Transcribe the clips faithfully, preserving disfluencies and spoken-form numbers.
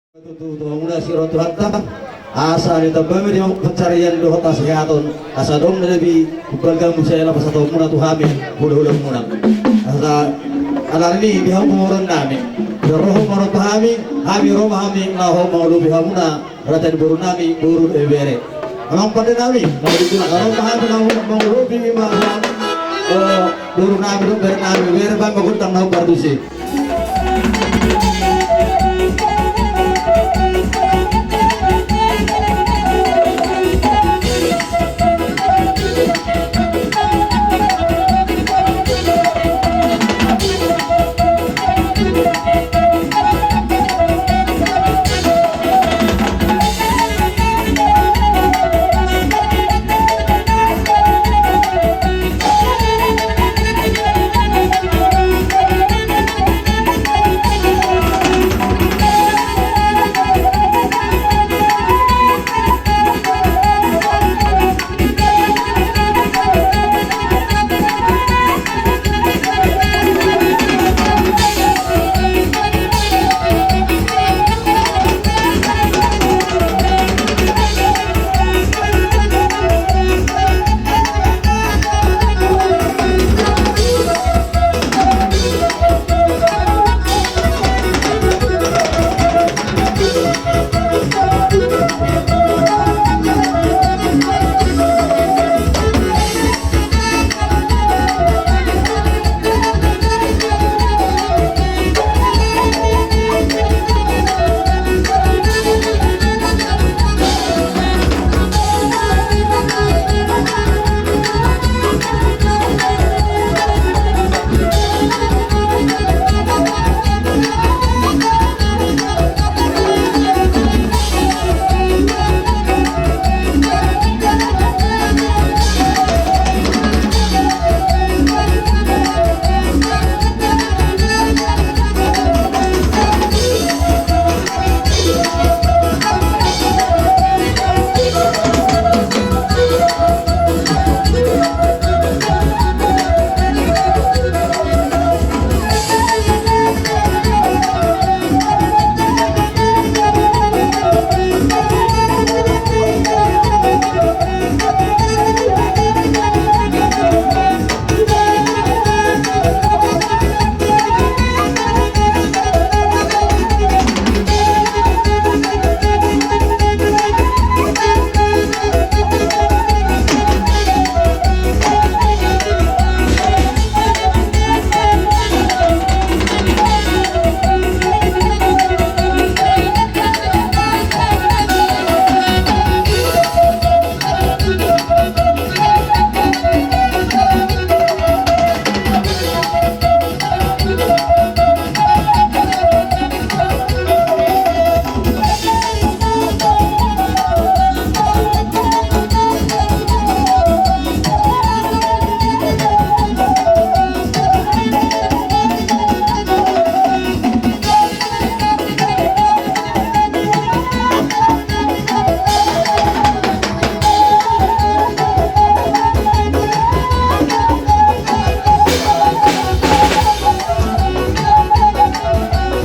Tutu, Tuhanta, siro Tuhanta, asa ditamba ma di hamu pansarian dohot hasehaton, asa adong na gabe balga muse na pasahatonmuna tu hami, hulahula muna. Asa alani i di hamu pamoruon nami, ro hamu ma tu hami, hami ro ma hami laho mangalobi hamuna, raja ni boru nami, boru ibebere. Amang pande nami, ro ma hami laho mangalobi ma, eh, boru nami dohot bere nami, bere baen ma gondang na hombar tusi.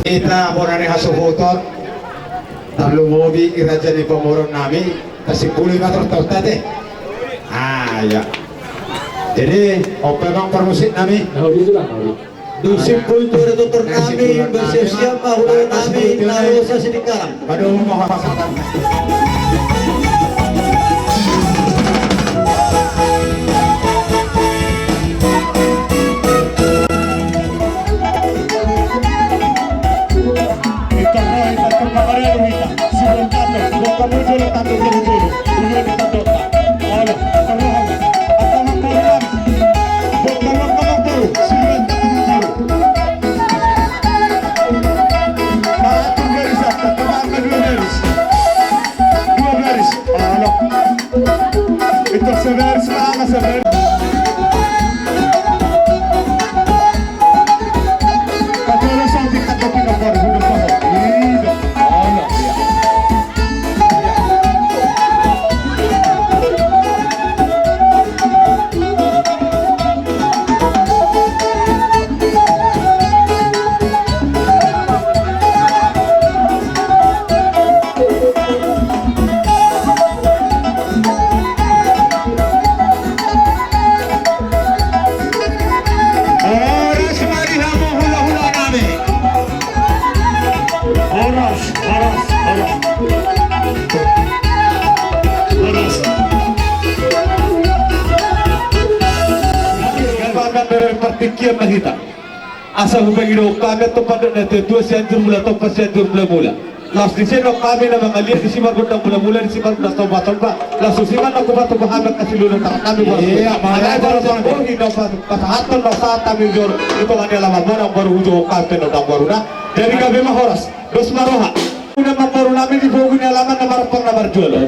Hita bona ni hasuhuton, tarlumobi i raja ni pamoruon nami, tarsimboli ma tortorta te. Ah, iya. Jadi, on pe amang parmusik nami. Dung simpul tu ari tortor nami, bersiap-siap ma hulahula nami, na ro Sidikalang. Partingkian ma hita. Asa hubaen do hami antong pandok ni natuatua, Sianjur Mula Tompa, Sianjur Mula Mula. Laos disi do hami na mangaliat, disi margondang mula mula, disi margondang somba somba. Laos tusi ma na hupatupa hami angka siluhut ni tangan nami. Iya, mauliate. Alai baru bohi na pasahathon na sahat hami jor. Itu kan dia lama mana baru hujung hami pe na baru na. Jadi gabe ma horas. Dos ma roha. Ina mamboru nami di pogu ni alaman na marampang na marjolo.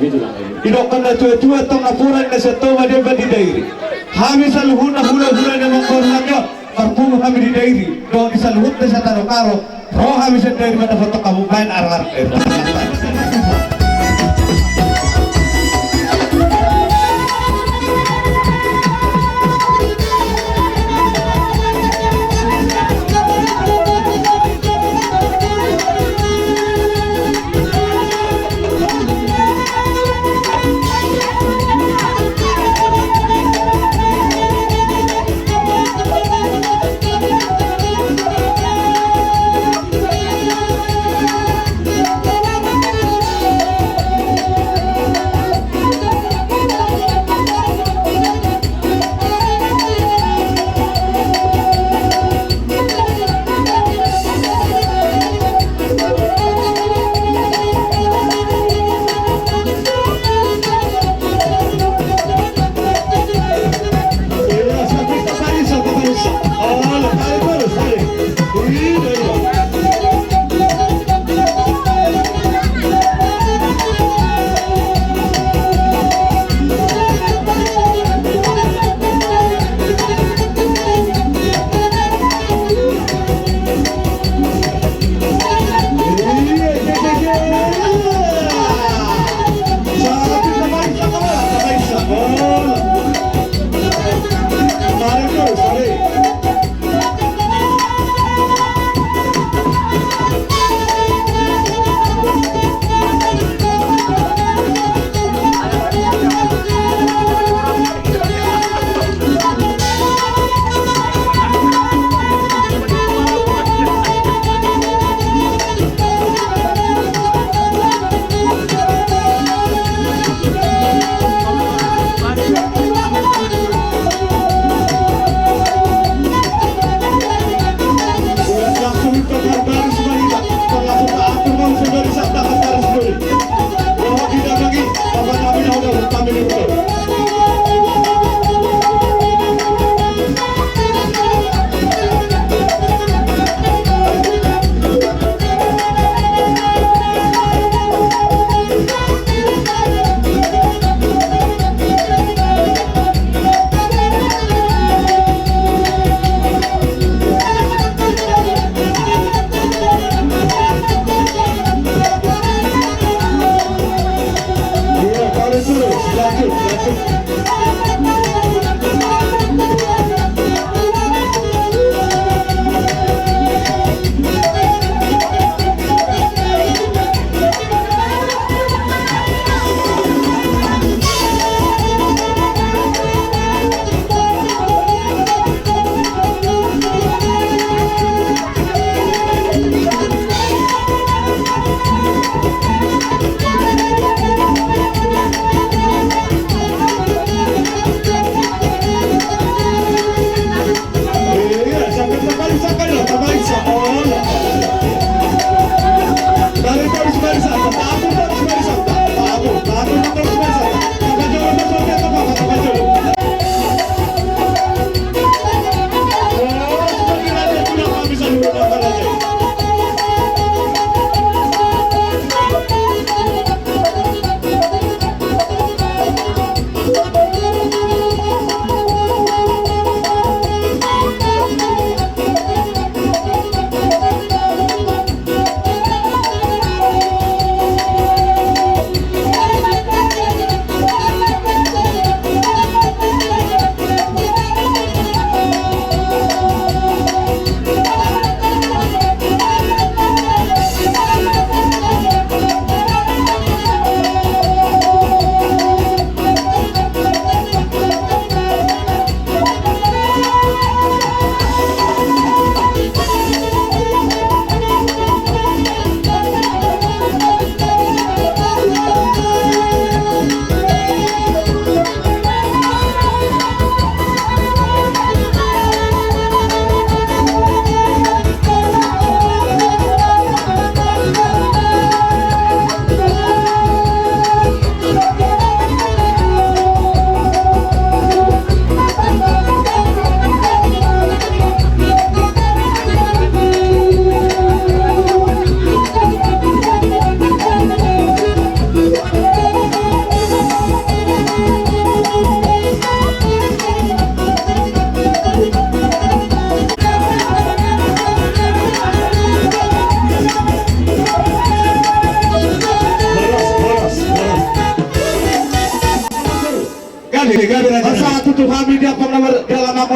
Didok na tuatua antong na pura ni na sian Toba Demban di Dairi. Hami saluhutna hulahula ni mamboru nami on, marpungu hami di Dairi. Dohot di saluhutna sian Tano Karo. Ro hami sian Dairi mandapothon hamu baen arangaran Dairi.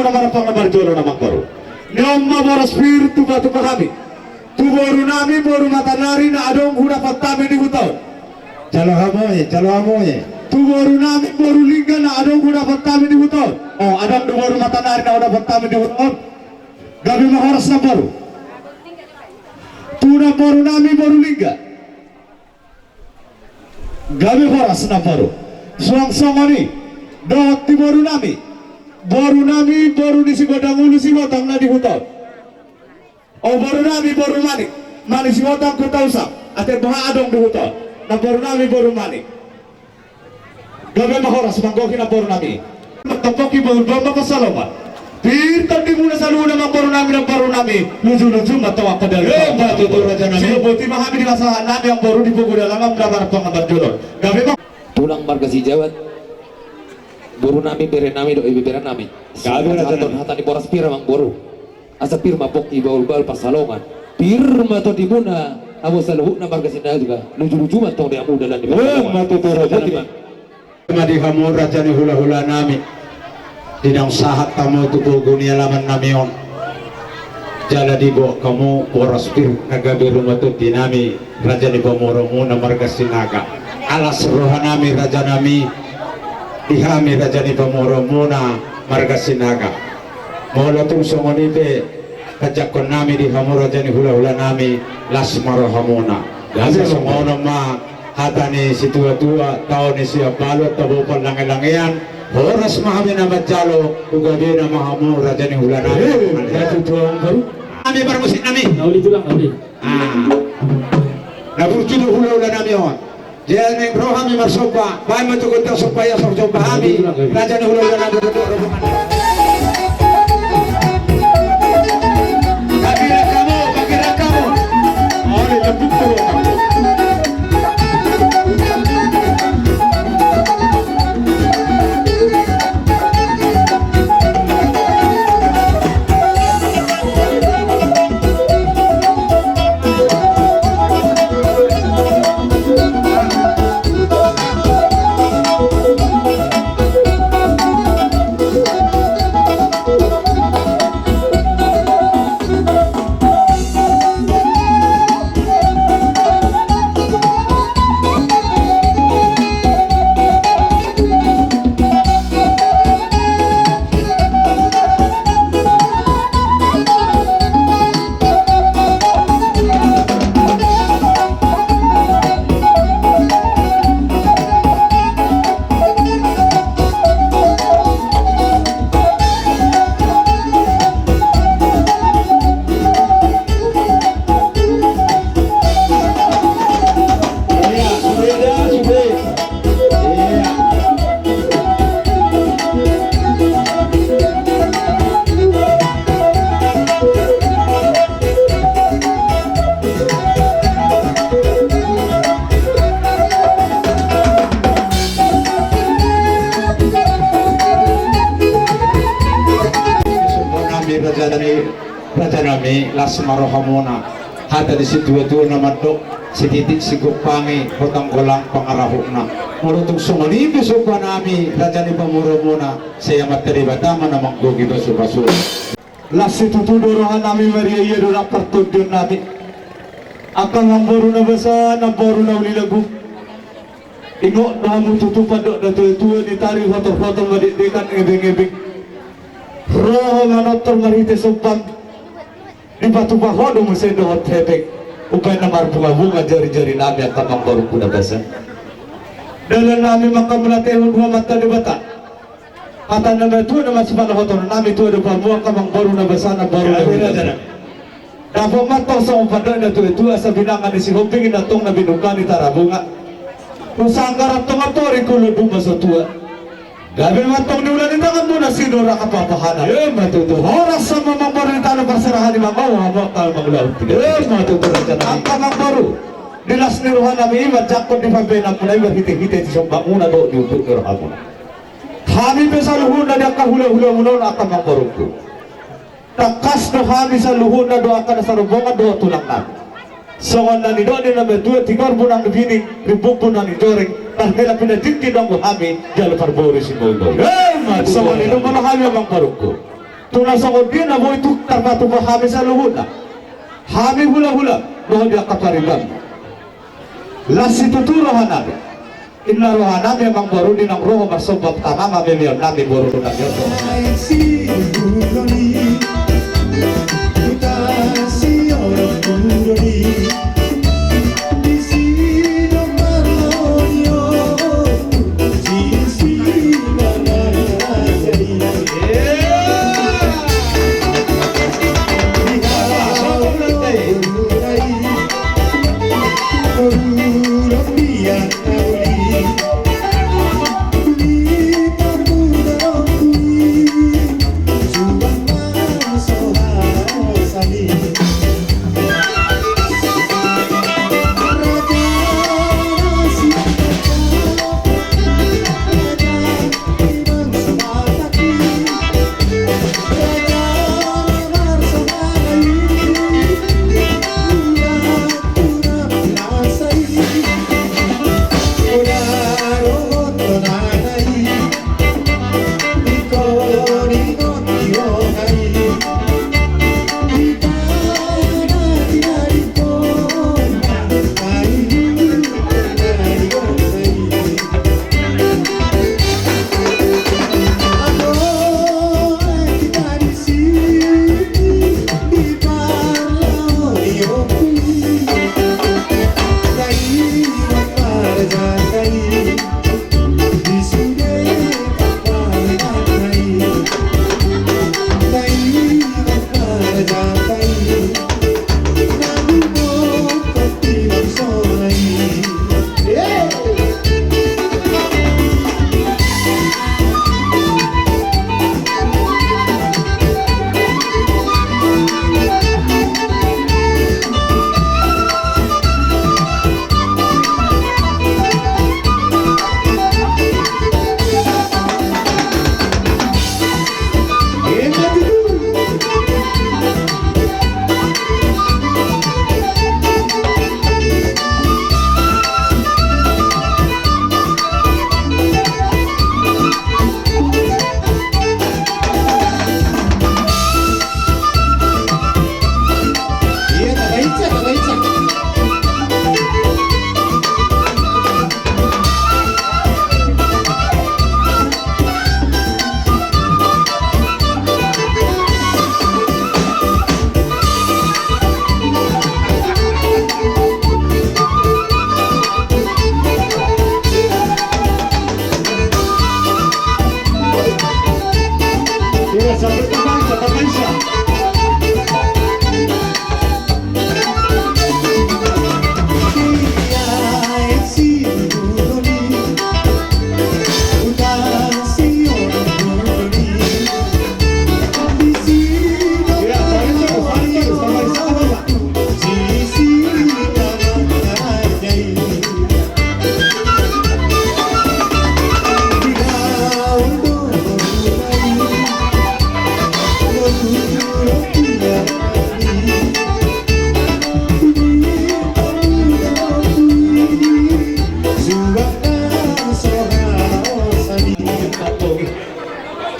Na marampang na marjolo na mangkoru. Nion ma boras pir tu patupa hami. Tu boru nami boru Matanari na adong hudapot hami di huta on. Jalo hamu i, jalo hamu i. Tu boru nami boru Lingga na adong hudapot hami di huta on. O, adong do boru Matanari na hudapot hami di huta on. Gabe ma horas na boru. Tu na boru nami boru Lingga. Gabe horas na boru. Suang songon i. Dohot di boru nami. Boru nami boru ni si Godang Ulu Sihotang na di huta on. O boru nami boru Manik. Manik Sihotang huta usa. Ate boha adong di huta on. Na boru nami boru Manik. Gabe ma horas manggohi na boru nami. Mantong boki bahul bahul ma pansalongan. Pir tondimuna saluhutna na boru nami na boru nami. Luju luju ma tong angka dalan. Boti ma hami di masa nami amangboru di pogu dalan na marampang na marjolo. Gabe ma. Tulang marga Sijawat. Boru nami bere nami dohot ibebere nami. Gabe raja nami. Hata ni boras pir amangboru. Asa pir ma boki bahul bahul pansalongan. Pir ma tondimuna hamu saluhutna marga Sinaga. Luju luju ma tong di hamu dalan di. Ima tutu raja nami. Ima di hamu raja ni hula hula nami. Di naung sahat hamu tu pogu ni alaman nami on. Jala diboan hamu boras pir na gabe ruma tondi nami raja ni pamoruonmuna marga Sinaga. Alas roha nami raja nami. Di hami raja ni pamoruonmuna marga Sinaga. Molo tung songon i pe, panjangkon nami di hamu raja ni hula hula nami, las ma rohamuna. Las ma rohamuna. Songon on ma hata ni situa tua, tao ni sian balu tabo parlange langean. Horas ma hami na manjalo, tu gabe na ma hamu raja ni hula nami. Eh, ya tutu amangboru. Nami parmusik nami. Nauli tulang nauli. Ah. Na burju do hula hula nami on. Jadi naeng ro hami marsomba, baen ma tu gondang somba i asa marsomba hami. Raja ni hula hula nami. Pagirak hamu, pagirak hamu. Olo, lembut tu. Raja nami, raja nami, las ma rohamuna. Hata ni situa tua na mandok, sititik sigompangi, hotang golang pangarahutna. Molo tung songon i pe somba nami, raja ni pamoruonmuna, sai Amanta Debata ma na manggohi pasu pasu. Las situtu do roha nami, maria ia do na partondion nami. Angka amangboru na basa, amangboru na uli lagu. Ingot do hamu tutu pandok na tua tua, ditari hotor hotor madekdekan ebeng ebeng. Ro ho manortor marhite somba. Dipatupa ho do muse dohot hepeng. Umbaen na marbunga bunga jari jari nami angka amangborungku na basa. Dalan nami mangkamuliatehon tu Amanta Debata. Hata na matua na masipala hotor nami, tua do pamuan angka amangboru na basa, amangboru na uli lagu. Dapot ma tong songon pandok na tua tua, asa binanga ni Sihombing na tong na binunga ni Tarabunga. Husanggar antong ampori kulo duma so tua. Gabe ma tong ni ula ni tanganmuna sinur angka pahana. Ima tutu. Horas ma amangboru di tano parserahan i, mangolu hamu angka mangulahon. Ima tutu raja nami. Angka amangboru. Di las ni roha nami i manjangkon di pambahenanmuna i marhite hite sisombamuna dohot di unduk ni rohamuna. Hami pe saluhutna di angka hula hulamuna on angka amangborungku. Tangkas do hami saluhutna dohot angka na sarombongan dohot tulang nami. Songon na nidok ni na matua, tigor bunang ni bini, rimbuk bunang ni joreng, parhela pinajinjing do anggo hami, jala parboru simboi boi. Ima tutu. Songon i do molo hami amangborungku. Tu na songon dia na boi tung tarpatupa hami saluhutna, hami hulahula dohot di angka pariban, las situtu rohanami. Inna rohanami amangboru, di naung ro ho marsomba tama ma bebeonnami borunami on.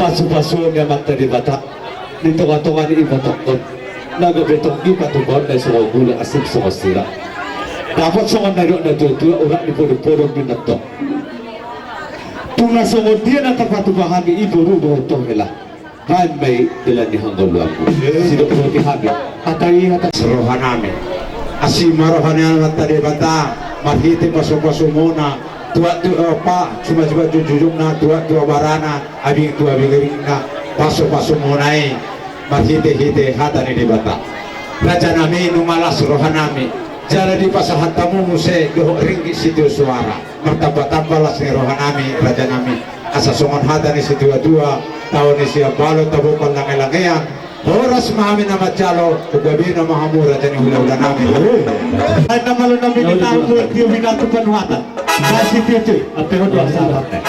Pasupasuon ni Amanta Debata di tongatonga ni ibotongkon na gabe tonggi patupaonna i songon gulak, asing songon sira. Dapot songon na nidok ni natuatua, urat ni podungpodung di nantong. Tung na songon dia na tarpatupa hami i boru dohot hela, baen ma i dalan ni hangoluanmu. Sidok roti hami. Hata i hata rohanami. Asi ma roha ni Amanta Debata marhite pasupasumuna, tuak tu opa sumasiba jujujungna, tuak tu abarana, abing tu abing ringna, pasupasumuna i marhitehite hata ni Debata. Rajanami, nunga las rohanami, jala dipasahat hamu muse dohot ringgit sitio suara. Martambatamba las ni rohanami, rajanami, asa songon hata ni situatua, tao ni sian balon tabokan langelangean, horas ma hami na manjalo, ugabina ma hamu raja ni hulahulanami. Ai na malo nami di tahu buat dia binatu panuhatan. Masih tiuti. Apa yang dua sahabat.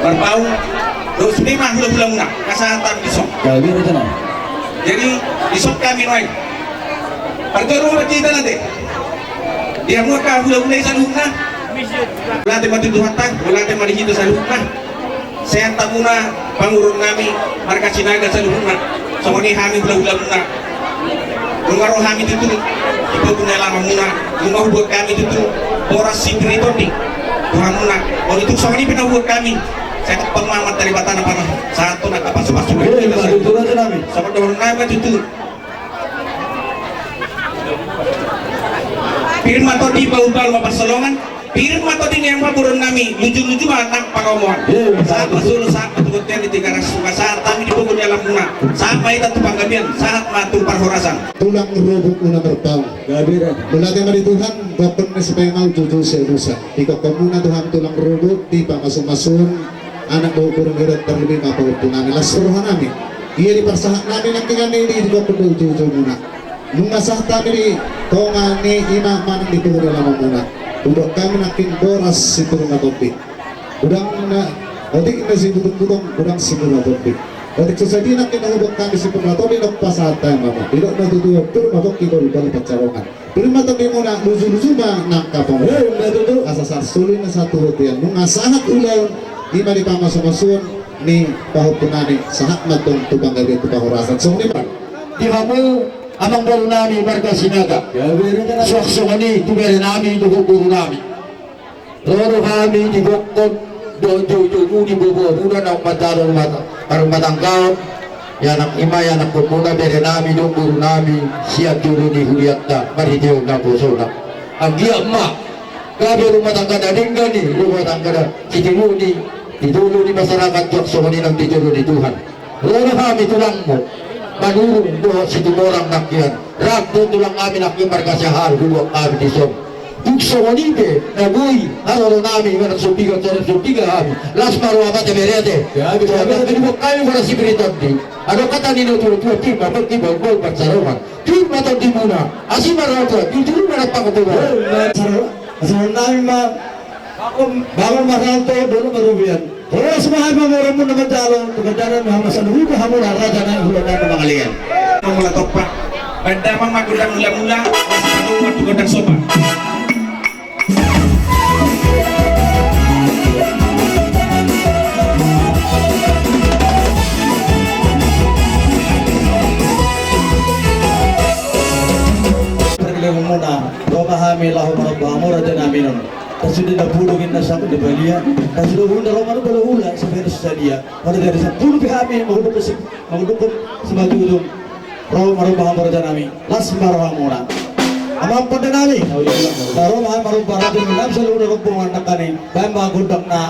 Marpaung, dohot sude ma hula-hulamuna, angka sahat hami dison. Jadi, dison hami nuaeng. Parjolo ma hita nangkin. Di hamu angka hula-hula i saluhutna. Mauliate ma tu Tuhanta, mauliate ma di hita saluhutna. Sehat hamuna, pamoruon nami, marga Sinaga saluhutna. Songon i hami hula-hulamuna. Nunga ro hami tutu di pogu ni alamanmuna, nunga hubuat hami tutu boras sipir ni tondi tu hamuna. Molo tung songon i pe na hubuat hami, sai tongtong ma Amanta Debata na pinasahat tu angka pasu-pasu. Eh, hita, betul aja nami. Songon dohonon nami ma tutu. Pir ma tondi, bahul-bahul ma pansalongan. Pir ma tondi ni hamu pamoruon nami, luju-luju ma nang pangomoan. Sahat ma solu, sahat ma tu bontean, di Tigaras, sahat hami di pogu ni alamanmuna. Sahat ma hita tu panggabean, sahat ma tu parhorasan. Tulang rorobot muna Marpaung. Mauliate ma di Tuhan, gokhon na sipaima, uju-uju sialusan. Digokhonmuna Tuhan tulang rorobot, di pamasu-masuon anak dohot boru ni roha, tarlumobi ma pahompu nami, las roha nami. Ia diparsahat nami nangkiningan i, digokhon do uju-ujumuna. Nunga sahat hami di tonga ni ima manang di pogu ni alamanmuna. Hubuat hami nangkin boras sipir na tondi. Godang na, otik na sibutong-butong, godang sipir na tondi. Otik so sadia nangkin na hubuat hami sipir na tondi, nunga pasahat hami ma. Didok na tutu, pir ma pongki, bahul-bahul pansalongan. Pir ma tondimuna, luju-luju ma nang pangomoan. Eh, betul tu. Asa sahat solu na sahat tu bontean. Nunga sahat ulaon, ima di pamasu-masuon ni pahompu nami, sahat ma tong tu panggabean, tu parhorasan. Songon i ma. Di hamu amang boru nami marga Sinaga. Suang songon i tu bere nami dohot boru nami. Ro do hami digokhon dohot jou-joumuna, di boa-boamuna naung manjalo rumah ta-, rumah tangga on. Ia nang ima, ia nang ianakhonmuna, bere nami dohot boru nami, sian jolo ni hurianta marhitehon naposona. Anggiat ma gabe rumah tangga na denggan i, rumah tangga na sitiruon i, di jolo ni masyarakat, suang songon i nang di jolo ni Tuhan. Ro do hami tulangmu, Manurung dohot Situmorang nangkin. Rap do tulang hami nangkin marga Siahaan, hubuat hami dison. Tung songon i pe na boi haroro nami, manang so piga, so, so piga hami. Las ma roha, mauliate, mauliate. Ia, ia, ia. Songon i pe dibuat hami boras sipir ni tondi. Adong hata ni natua-tua, pir ma pongki, bahul-bahul pansalongan. Pir ma tondimuna, asi ma roha, tua, jujur ma nang pangomoan. Ia, ia. Sar-, sar nami ma. Bangun, bangun marhalto, dolok marubean. Horas ma hami pamoruonmuna manjalo, tu gondang ni hamu, saluhutna hamu na raja nami, hula nami na mangalean. Mula tompa. Baen damang ma gondang mula-mula, horas ma tu gondang somba. Pargellengonmuna, ro ma hami laho maromba hamu raja nami on. Tasude na pudung inna sangkut ni palia, tasude uhum na ro manomba lohula, sibahen na so sadia. Molo di ari sampulu pe hami mangundukhon si-, mangundukhon simanjujung. Ro maromba hamu raja nami, las ma rohamuna. Amang pande nami, na ro ma hami maromba raja nami, saluhutna rombongan nangkaning, baen ma gondangna.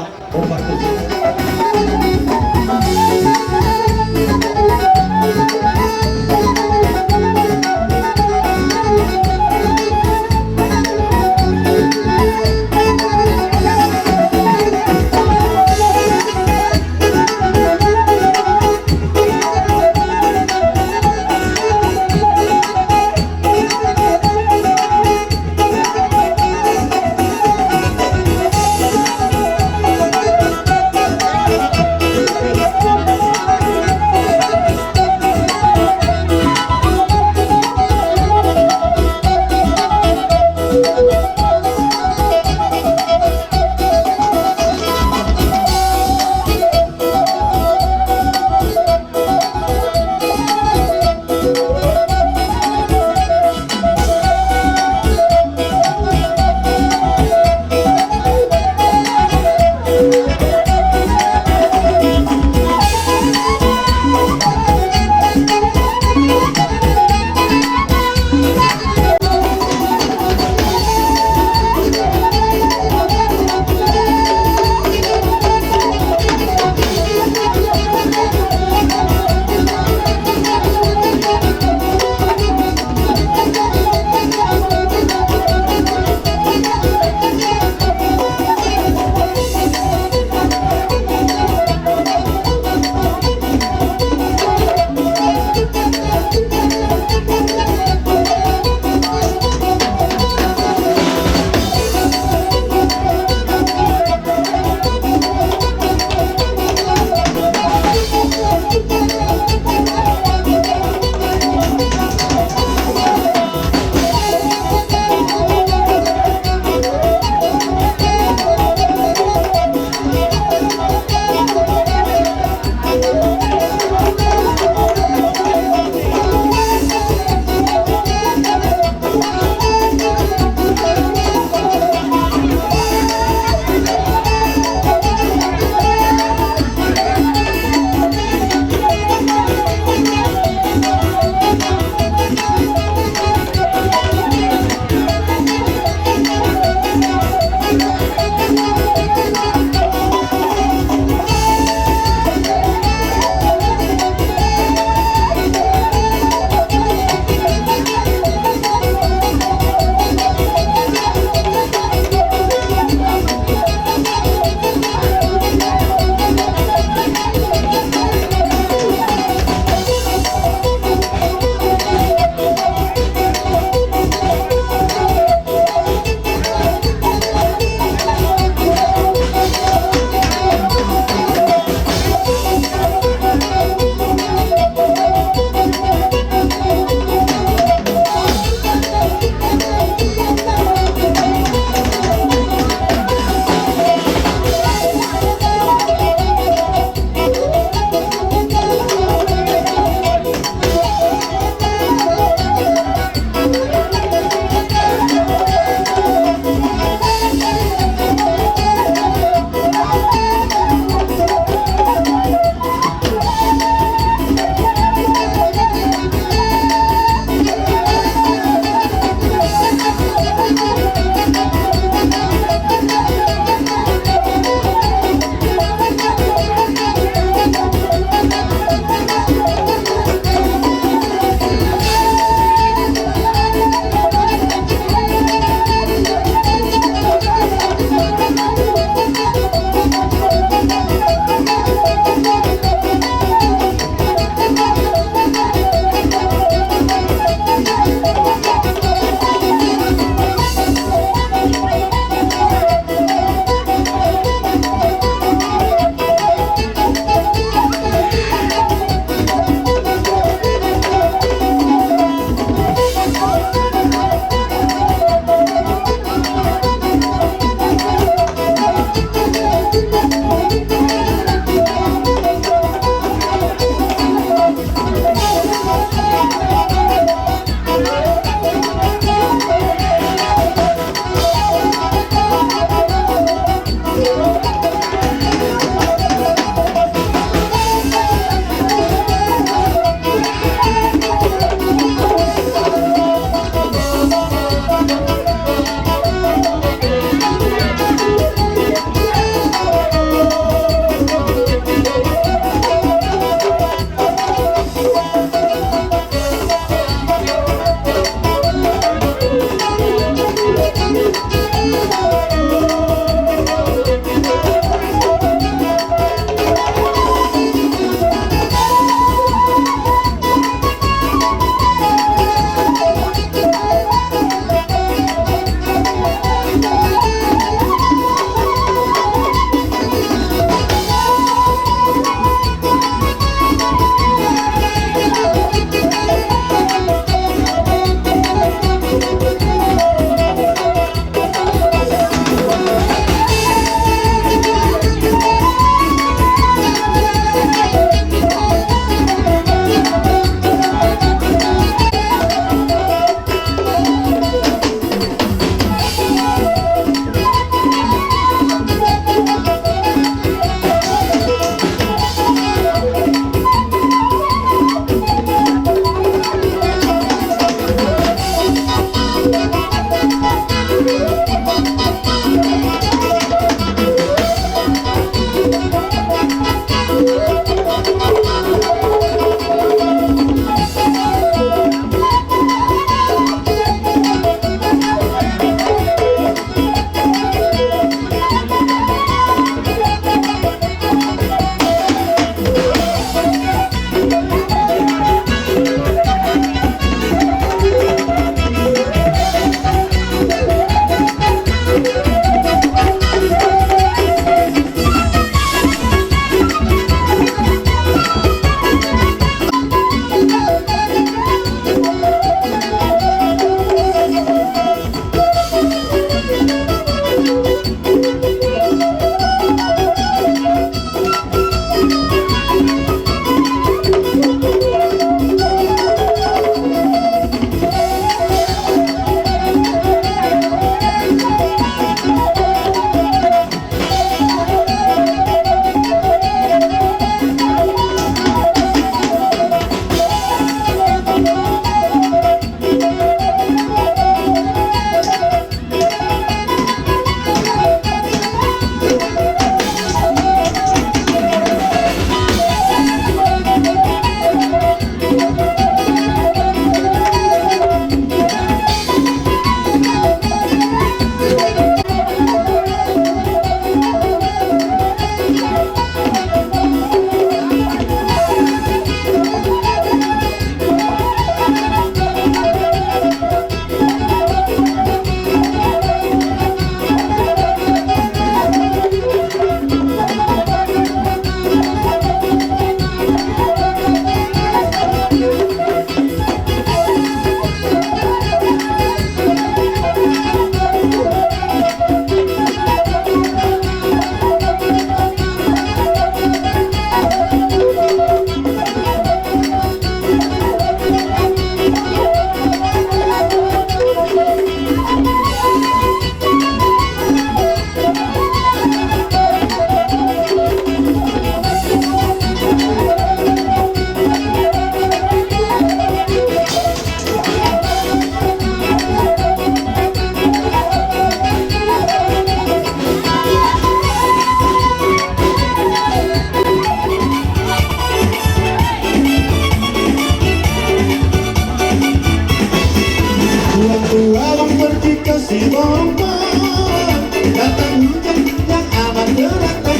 Siborongkot, datang hujan yang amat deras dan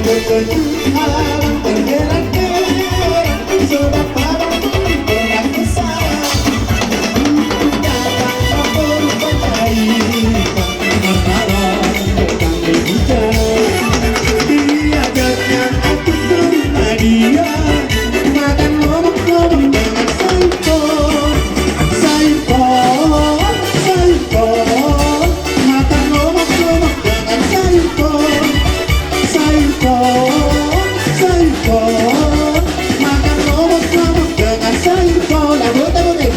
terjadi, alam terheran-heran, sebab abang pun pernah kesal. Datang lapor pancaika, menolong tukang hujan. Diajaknya untuk ke rumah dia, makan lobak-lobak dengan saipon. Saipon, saipon, makan lobak-lobak dengan saipon. Saipon, saipon, makan lobak-lobak dengan saipon. Abut, abut, eh.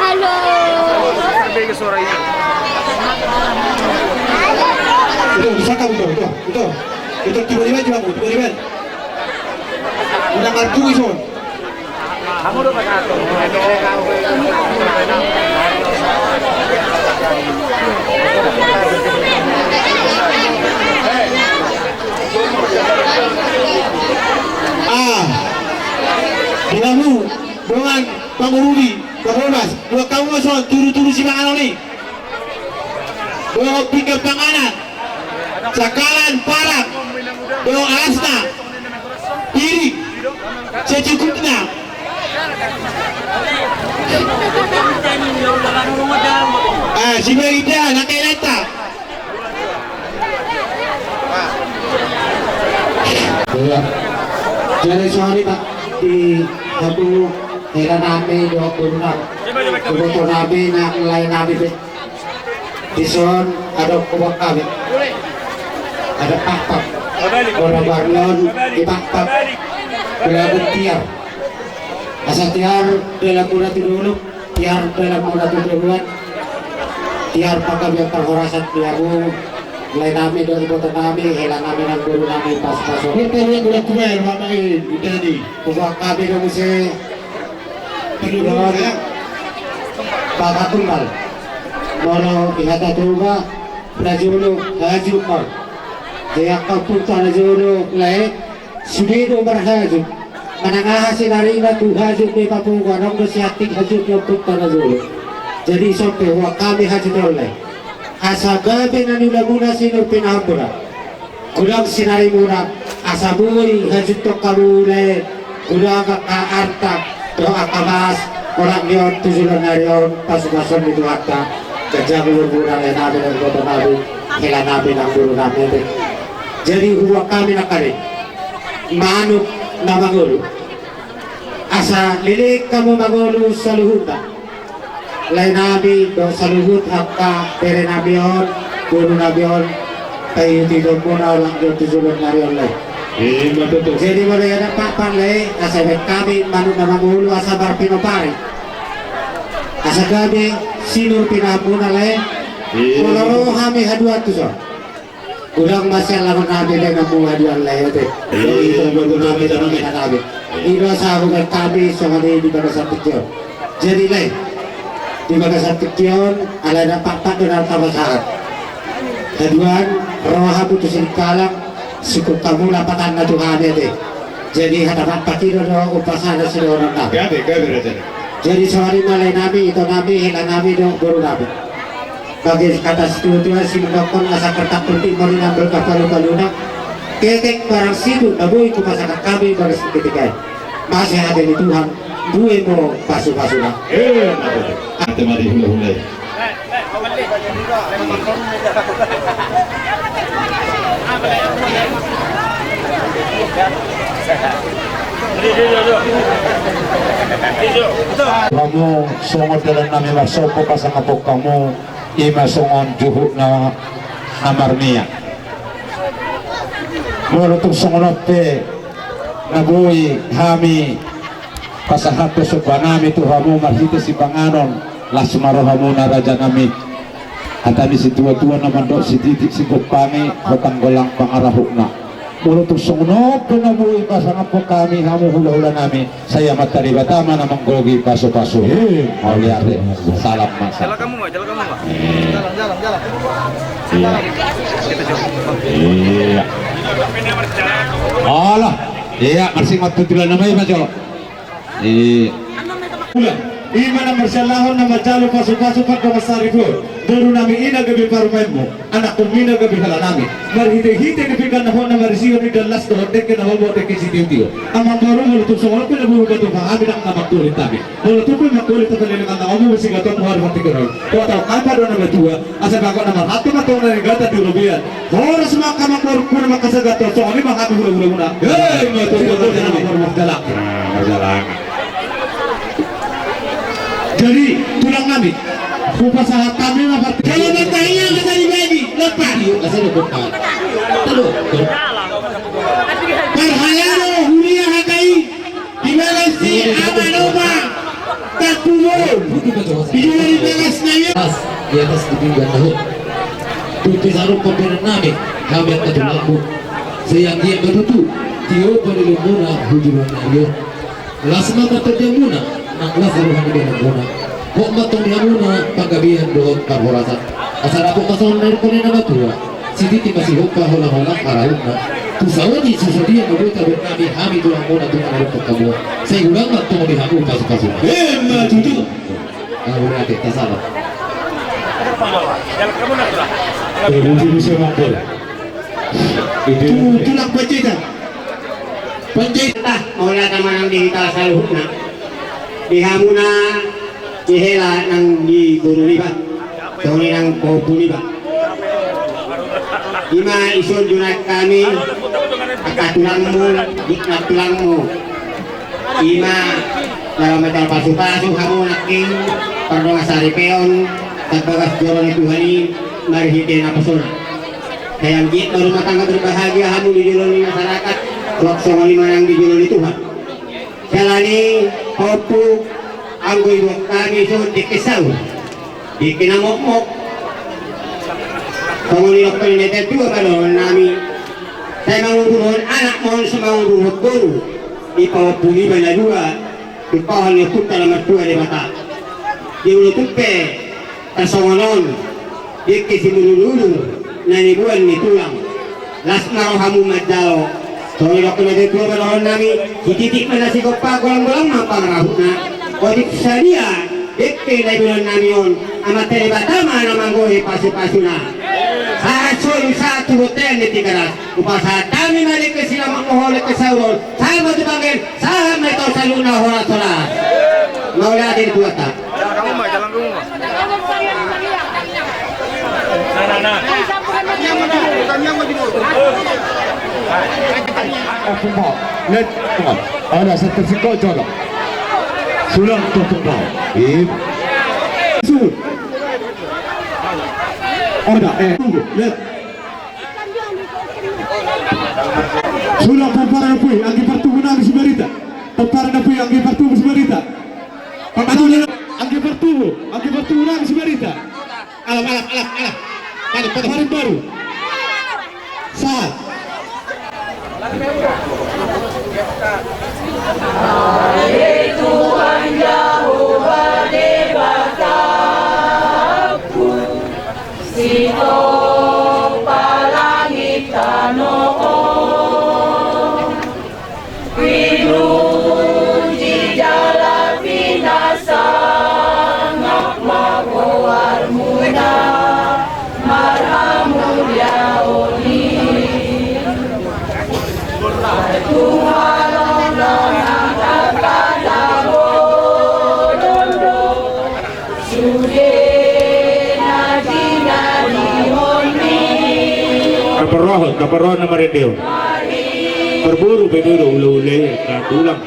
Halo. Itu bisa kan, itu, itu, itu. Itu tiba-tiba aja, Bang, tiba-tiba. Udah ngantuk, Ison. Ah, denganmu, dengan pangurudi, pangurubas, buat kamu, Ison, turu-turu si panganon i. Dohot pinggan panganan, cakalan, parang, dohot alasna, piring, secukupna. Ah, si Baginda, na kainanta. Iya. Jadi, sorry, Pak, di aku hela nami, dohot guru nami, dohot guru nami, nang lae nami, be. Dison adong hubak hami. Adong pahpah. Molo barlon di pahpah. Belagu tiar. Asa tiar dalam mula tu dolok, tiar dalam mula tu doluan. Tiar panggabean parhorasan di hamu. Lae nami dohot iboto nami, hela nami nang boru nami pasupasu. Boru nami, boru nami, boru nami. Hubak hami do muse. Pahpah tumbal. Molo di hata Toba, na jolo hajut ma. Jadi angka ompunta na jolo lae, sude do marhajut. Manang aha sinarina tu hajut ni papungu, adong do siantik hajut ni ompunta na jolo. Jadi songon i hubak hami hajut on lae. Asa gabe na niulamuna sinur pinahanmuna. Godang sinarimuna, asa boi hajuthon hamu lae, godang angka arta, dohot angka bas, olat ni on tu joloan ni ari on, pasupasuon ni Tuhanta, ganjang umurmuna lae nami nang iboto nami, hela nami nang boru nami. Jadi hubak hami nangkin, manuk na mangolu. Asa leleng hamu mangolu saluhutna. Lae nami dohot saluhut angka bere nami on, boru nami on, paihutihutmuna olat ni on tu joloan ni ari on lae. Ima tutu. Jadi molo ia na pahpah lae, asa baen hami manuk na mangolu asa marpinopari. Asa gabe sinur pinahanmuna lae. Ima. Molo ro hami haduan tuson. Godang ma sian laho nami, baen hamu haduan, Lae, ate. Iya, betul, betul, betul. Ido sahuran nami songon i di bagasan tingki on. Jadi, Lae, di bagasan tingki on, alai na pakpak do na tapasahat. Haduan, ro hamu tu Silingkalang, sungkun hamu lapatanna tu hami, ate. Jadi, hata pakpak i do, do umpasa na sidohonon nami. Gabe, gabe, raja. Jadi, songon i ma, Lae nami, ito nami, hela nami, dohot boru nami. Bagas hata situatua, sidohonon asa kertak putih, mori nambel kapalupaluna. Ketek barang sidung na boi hupasahat hami bagas ketek i. Mauliate di Tuhan, bue ma pasupasuna. Eh, ate ma di hulahula i. Hamu songon dalan nami marsopo pasangaphon hamu. I ma songon juhut na, na marnia. Molo tung songon on pe na boi hami pasahathon somba nami tu hamu marhite sipanganon, las ma rohamuna raja nami. Hata ni situatua na mandok, sititik sigompangi, hotang golang pangarahutna. Molo tung songon on pe na boi pasangaphon hami hamu hulahula nami, sai Amanta Debata ma na manggohi pasupasu. Eh, mauliate. Salam ma, salam. Jalan kamu ma, jalan kamu ma. Eh. Jalan, jalan, jalan. Iya. Iya. Alah. Iya, marsingot tu tulang nama i, Pak Jo. Iya. Ula, i ma na marsialahon na manjalo pasupasu pardongan saripeon. Boru nami, i na gabe parumaenmu, anakkonmi na gabe hela nami. Marhitehite ni pinggan na hot na marisihon, indahan las dohot dengke na maboa, dengke sitiotio. Amangboru, molo tung songon on pe na boi hupasahat hami, ndang na mangkulit hami. Molo tung pe mangkulit, tapalelengan na omu masigaton muhar martiga on. Huhatahon hami do na matua. Asa bagot na marhata ma tong na ninggatan di robean. Horas ma angka amangborungku na manghasahathon, songon i ma hami hulahulana. Hei, ma tutu, ma tutu, ma tutu. Jadi, tulang nami, hupasahat hami ma part-, kalau bertanya, masa dibagi, lepas. Iya, masa dibagi. Parhalado, huria, H K I. Di bagas ni ama nami, Tampubolon. Di jolo ni bagas nami. Di atas di pinggan na hot. Bukti sarupa pena nami, hami angka tulangmu. Sai anggiat ma tutu tio panilommuna tu joloan nami on. Las ma partondianmuna, nang las roha ni dalanmuna. Hot ma tong di hamuna panggabean dohot parhorasan. Asa dapot ma songon na nidok ni na matua. Sititi ma sihompa, holang-holang arahutna. Tu saonari tu sadia ma boi taboan nami, hami tulangmuna, tulang na dok hamu. Sai godang ma tong di hamu pasupasu. Emma tutu. Mauliate, tasalam. Tu tulang Panjaitan. Panjaitan. Mauliate ma nang di hita saluhutna. Di hamuna, di hela nang di boru niba, songon i nang pahompu niba. I ma dison junaen hami, angka tulangmu, di na tulangmu. I ma jala manjalo pasupasu hamu nangkin, pardongan saripeon, sian bagas joro ni Tuhan i, marhite naposona. Sai anggiat ma rumah tangga berbahagia hamu di jolo ni masyarakat, suang songon i ma nang di jolo ni Tuhan. Jala ni pahompu, anggo iboan hami songon dengke saur, dengke na mokmok. Songon i nidok ni natuatua ma dohonon nami. Sai mangudurhon anak ma on, sai mangudurhon boru. Di pahompu niba na dua, tumpahon ni Ompunta na martua Debata. Di ulu tumpe, tarsongon on, dengke simudurudur na niboan ni tulang. Las ma rohamu manjalo. Songon i nidok ni natuatua ma dohonon nami, sititi ma na sigompa, golang-golang ma pangarahutna. Otik sadia dengke na niboan nami on, Amanta Debata ma na manggohi pasupasuna. Sahat solu, sahat tu bontean ni Tigaras. Hupasahat hami ma dengke silamot mohol, dengke saur on. Sahat ma tu panggabean. Sahat ma tu saluhutna, horas-horas. Mauliate di Tuhanta. Jalan kamu ma, jalan kamu ma. Nah, nah, nah. Ada satu sikok jorok. Sulang tutup kau. Ip. Sud. Ada, eh, tunggu. Lihat. Sulang pomparan na pui, anggi partubu nami Sibarita. Pomparan na pui, anggi partubu Sibarita. Anggi partubu, anggi partubu nami Sibarita. Alap, alap, alap, alap. Paling, paling, paling baru. Empat. Ale Tuhan Jahowa Debatangku, sitompa langit tano on. Pinuji jala pinasangap ma goarmuna marhamuliaon i. Tuhan, on do nang angka na bolon do sude na jinadihonmi. Taparrohahon, taparrohahon na marende on. Parboru pe do, do ulaula i, na tulang.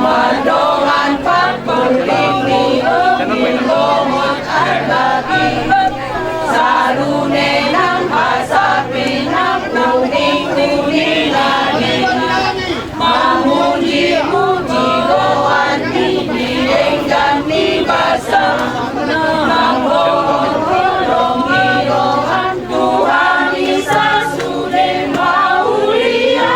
Mandongan pangkuling ni ombun bongot arbapi, sarune nang hasapinang kuning-kuningan i, mamuji-muji goar ni denggan ni basa, manggohon holong ni roham Tuhan i sasude mauliate.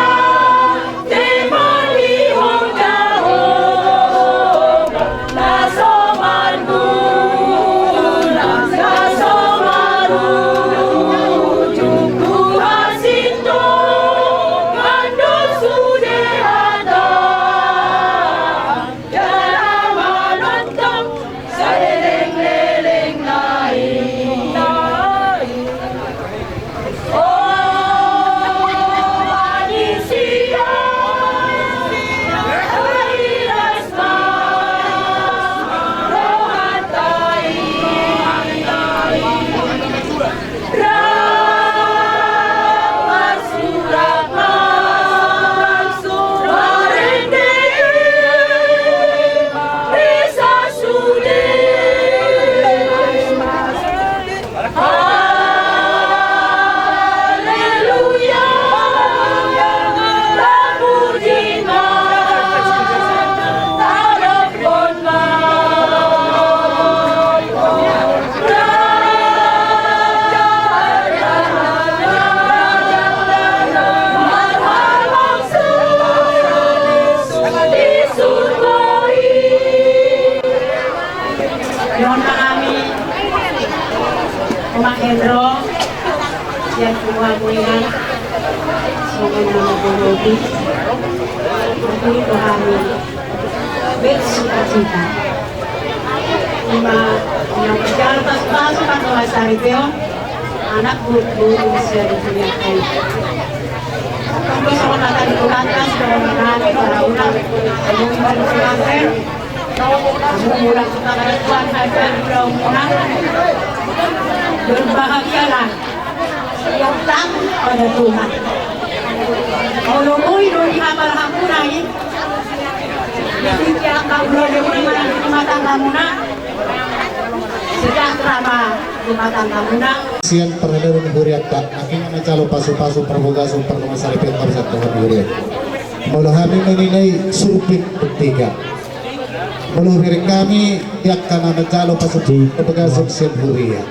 Dohot ma hami, Oma Hendro, sian Tua Boiran, songon na manggohi, manggohi do hami, bet sukacita. Ima, ima pejabat pasu pasu pasu asari peon, anak bu, bu, bu, sian Tua Boiran. Tunggu sama kata di Tuhan, kan, sudah mengalami para ulang, yang mengalami. Mulak tu tangan Tuhan, hadiah ulaonmuna. Berbahagialah yang takut pada Tuhan. Molo boi do dihapal hamuna i, di angka ulaonmuna manang di rumah tanggamuna, sejahtera ma rumah tanggamuna. Sian parhalado ni hurianta, nangkin na manjalo pasupasu parbagason pardomuan saripeon, parbagason hurianta. Molo hami menilai, survei buktikan. Molo hubereng hami di angka na manjalo pasupasu parbagason sian huria,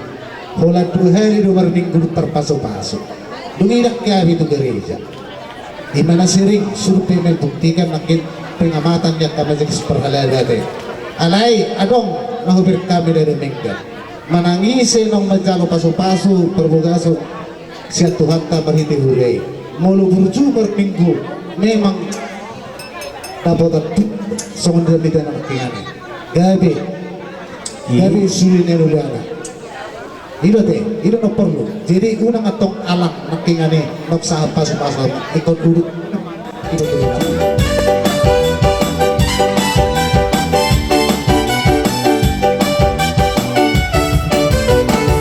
holan dua hali do marminggu dung tarpasupasu. Dung i ndang hami tu gereja. Ima na sering survei membuktikan, nangkin pengamatan di angka majelis parhalado ate. Alai adong na hubereng hami na denggan. Manang ise naung manjalo pasupasu parbagason sian Tuhanta marhite huria i, molo burju marminggu, memang dapotan tu songon di hita nangkiningan i. Gabe, gabe sude na niluluan. I do ate, i do na porlu. Jadi unang antong alang nangkiningan i, naung sahat pasupasu, ingkon duduk.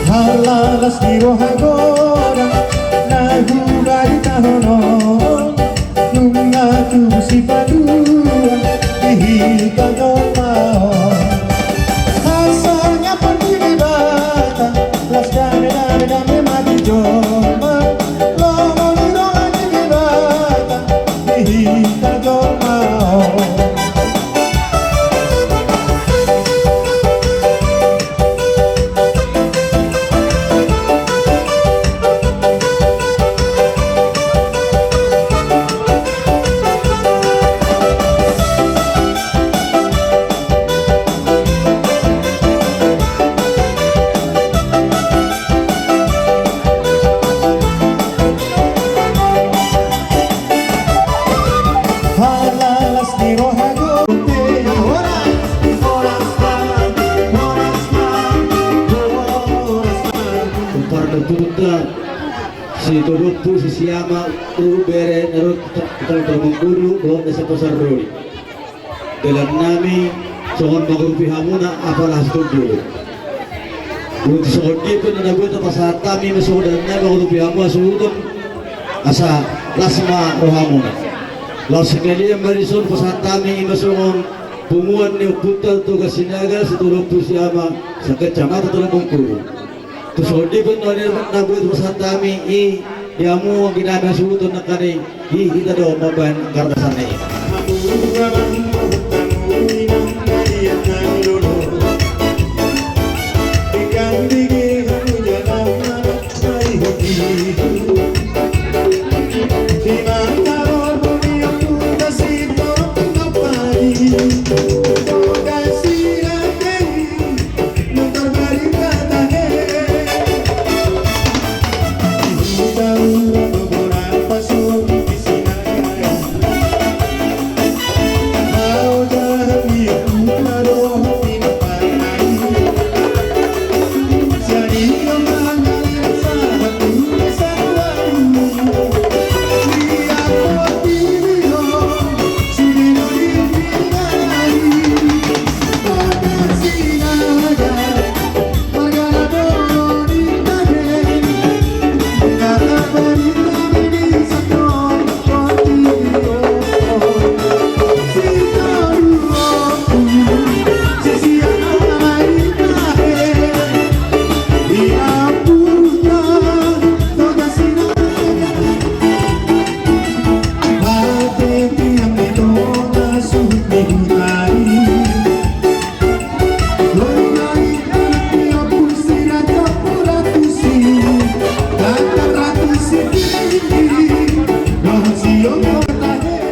Halalas ni roha godang na hubaritahon on, nunga tubu sipalua di hita jolma on. Hasangapon ni Debata, las dame, dame, dame ma di jolma, lomo ni roha ni Debata di hita jolma on. Sitolopu, sisiama, tu bere na ro, tu Tulangmangkuru dohot na saporsandori. Dalan nami songon mangurupi hamuna apala situmbulun. Dung songon dia pe na naeng hupasahat hami ma songon dalan nami mangurupi hamu hasuhuton, asa las ma rohamuna. Laos sekalian ma dison pasahat hami ima songon punguan ni ompunta Toga Sinaga, Sitolopu, siama, sakecamatan Tulangmangkuru. Tu songon dia pe na naeng hupasahat hami i, di hamu anggi nami hasuhuton nangkaning i, hita do mambahen parhorasan i.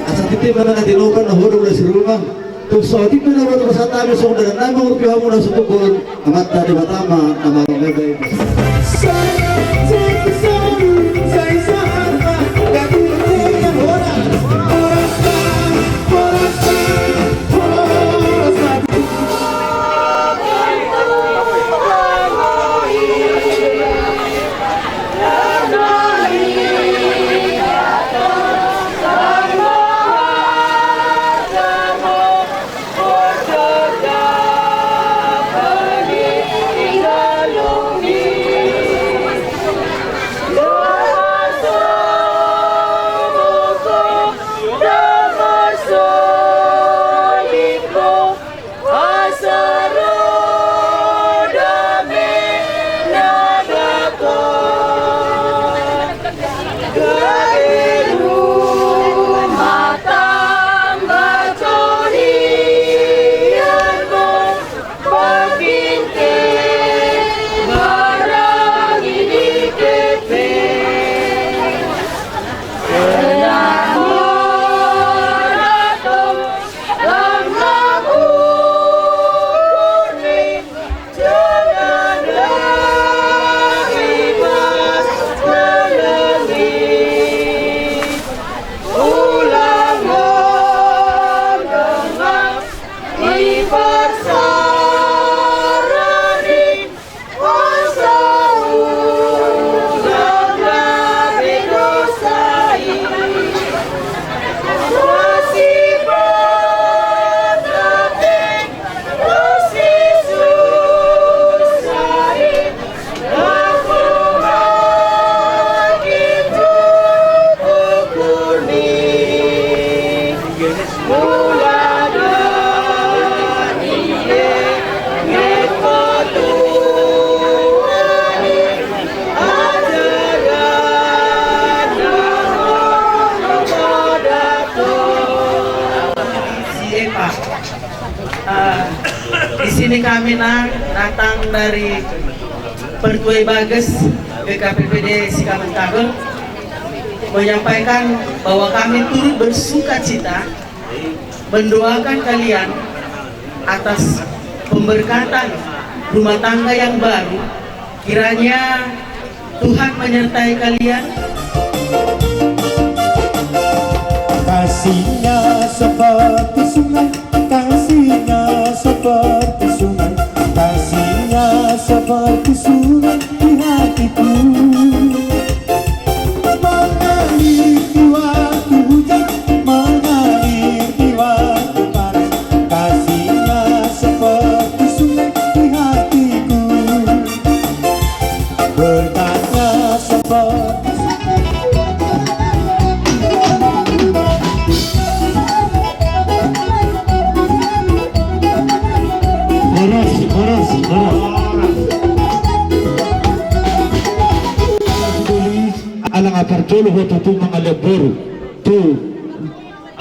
Asa titi mana nanti loban na hodong dari rumah. Tung songon i pe na hupasahat hami songon dalan nami mangurupi hamuna hasuhuton, Amanta Debata ma na marmeameahi. Si Epa. Eh, di sini kami, Nang, datang dari Pertuai Bages, B K P P D Sikamantagel, menyampaikan bahwa kami turut bersuka cita mendoakan kalian atas pemberkatan rumah tangga yang baru. Kiranya Tuhan menyertai kalian. Kasihnya seperti sungai, kasihnya seperti sungai, kasihnya seperti sungai di hatiku. Olo ho tutu mangalean boru tu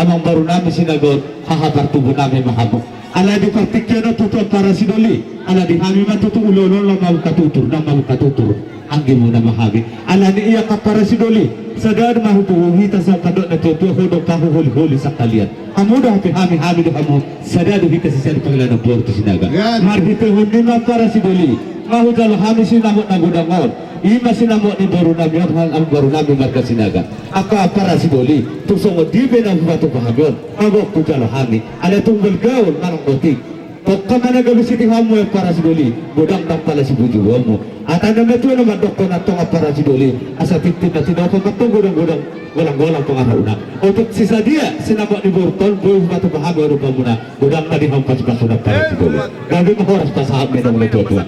amangboru nami Sinaga on, haha partubu nami ma hamu. Ala di partingkian on tutu ampara sidoli, ala di hami ma tutu ulaon on, laho mamungka tutur, laho mamungka tutur. Anggi muna ma hami. Ala ni i angka ampara sidoli, sada ma huboto hita sian pandok na tuatua, ho do pahuholi-holi sakalian. Hamu do hape hami, hami do hamu, sada do hita sisada pangalaho boru tu Sinaga. Marhitehon i ma ampara sidoli, ma hujalo hami sinamot na godang on. I ma sinamot ni boru nami on, amangboru nami marga Sinaga. Angka ampara sidoli, tung songon dia pe na hupatupa hami on, ma gok hujalo hami. Ala tung balga on manang otik, tongka ma na gabe sitihonmu ampara sidoli, godang ndang pala sibujuonmu. Hata ni natuatua na mandokkon antong ampara sidoli, asa tintin na tinopa ma antong godang-godang, golang-golang pangarahutna. Otik sisadia sinamot ni boru on, boi hupatupa hami on, upa muna godang ma di hamu pasupasuna ampara sidoli. Gabe ma horas pasahat ni na tuatua.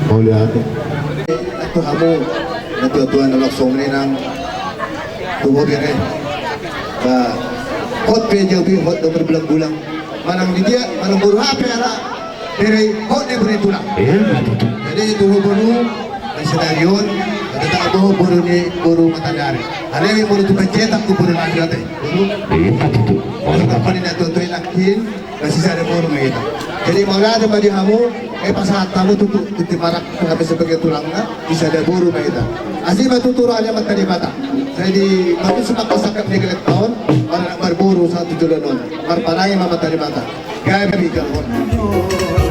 Mauliate. Tu hamu na tuatua na langsung ni nang tubu bere. Ba hot pe jau pe hot do berbulan-bulan. Manang di dia, manang boru hape ala bere hot ni bere tulang. Jadi tubu boru na sadari on, ada tak boru ni boru Matandare. Ada yang boru tu pencetak tu boru lagi ate. Boru. Iya, betul. Orang tak paling nak tuntui lakin. Masih sada boru ma hita. Jadi mauliate ma di hamu, eh, pasahat hamu tutu, tutu marak hape sebagai tulangna, di sada boru ma hita. Asi ma tutu roha ni Amanta Debata. Jadi mami sumak pasangkap ni gelek taon, para anak marboru satu joloan on. Marparange ma Amanta Debata. Gabe ma hita.